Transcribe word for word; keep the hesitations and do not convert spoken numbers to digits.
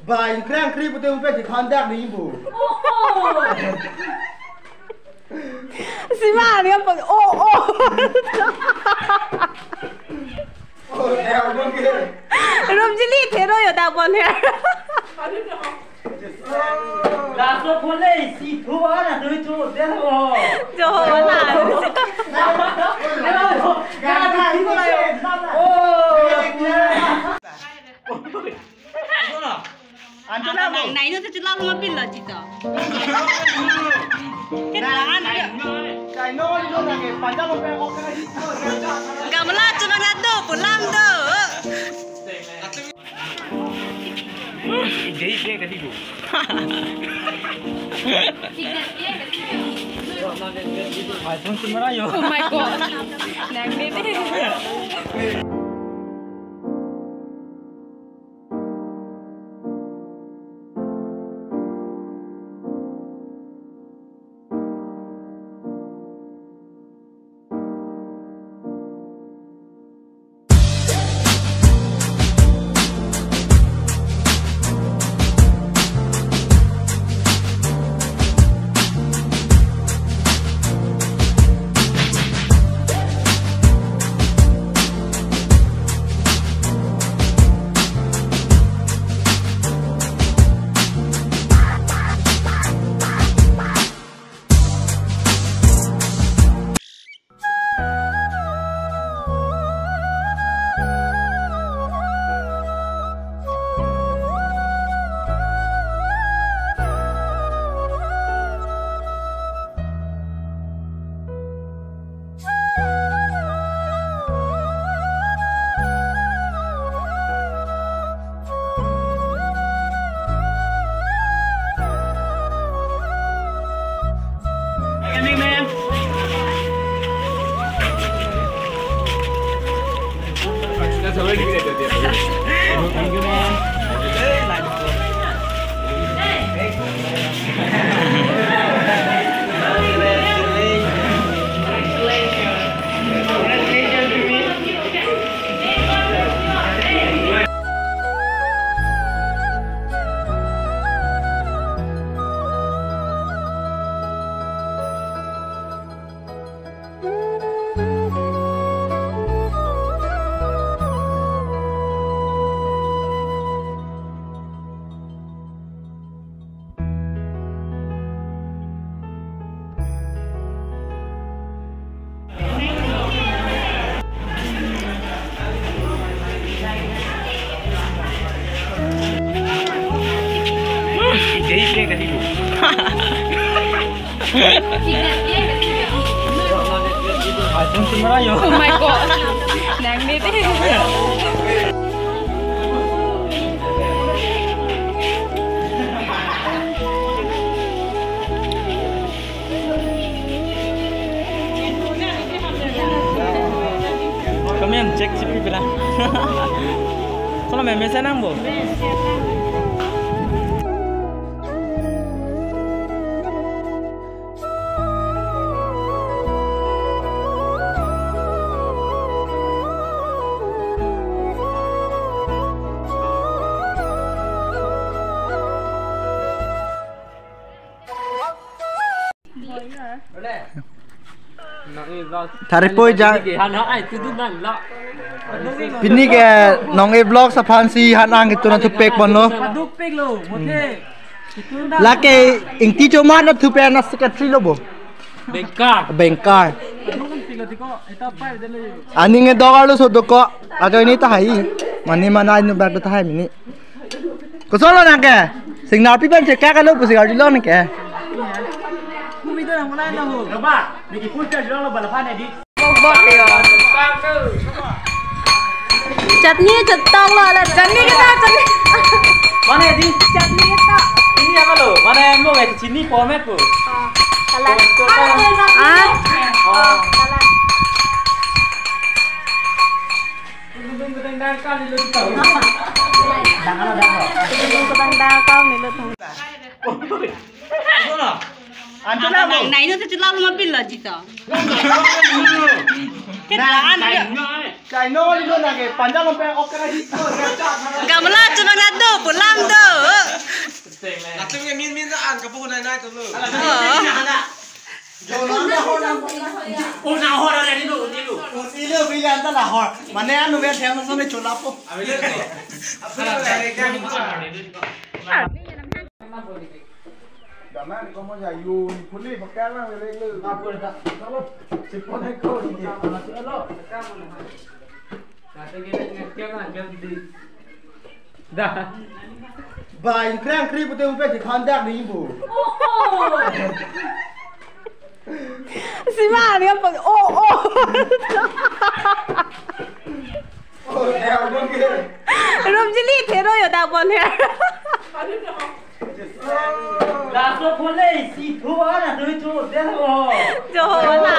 Ba, ingkrang kri pute upe di khandak ni bu. Sima ni apa? Oh, oh. Oh, ya, oke. Rum jili thero yo da bon ya. Laso phone si thu ana tu chu de ho. Jo na. Oh. Anto na mo. Nai no se chula mo pil lo chito. Kita an. Kaino lo na ke panjang lo pe ok. Gamla chuma na do pulam do. Gay gay kali go. iPhone camera yo. Oh my God. Nang ni. iPhone camera yo. Oh my God. Nang ni te. Kami yang cek C P pila. Kalau meme saya nang bo. Tharipoi ja. Pini ke Nong-e Vlogs aphan si han-ang ketun athupek ponlo. Lake Ingti Choman athupen a secretary lo bo. Bengkar. Bengkar. Aning e dogar lo so doko. Ajo ini tahai. Mane mana inu bag tahai mini. Koson lo nang ke? Singnarpi pen chekak alo pusi gardi lo nang ke. Chutney chetong lo le. Chutney kita chutney. Mane di? Chutney kita. Ini apa lo? Mane mo ngai chini po me po. Ah. Anto na mo. Nai no se chula mo pil lo chito. Kita an. Kaino lo na ke panjang lo pe ok. Gamla chuma na do pulam. Oh, na hor na. Oh, na hor na ni lo, ni lo. Ilo bilan ta na hor. Mane anu be them so ne chola po. Dama como ya yun, puli bakal lang le le. Apa dah? Kalau sipon ko ni. Dah. Ba, ingkrang kri pute upe di khandak ni bu. Oh, oh. Sima ni apa? Oh, oh. Oh, ya, oke. Rum jili thero yo da bon he. Laso phone si thu ana tu chu de ho. Jo ho na.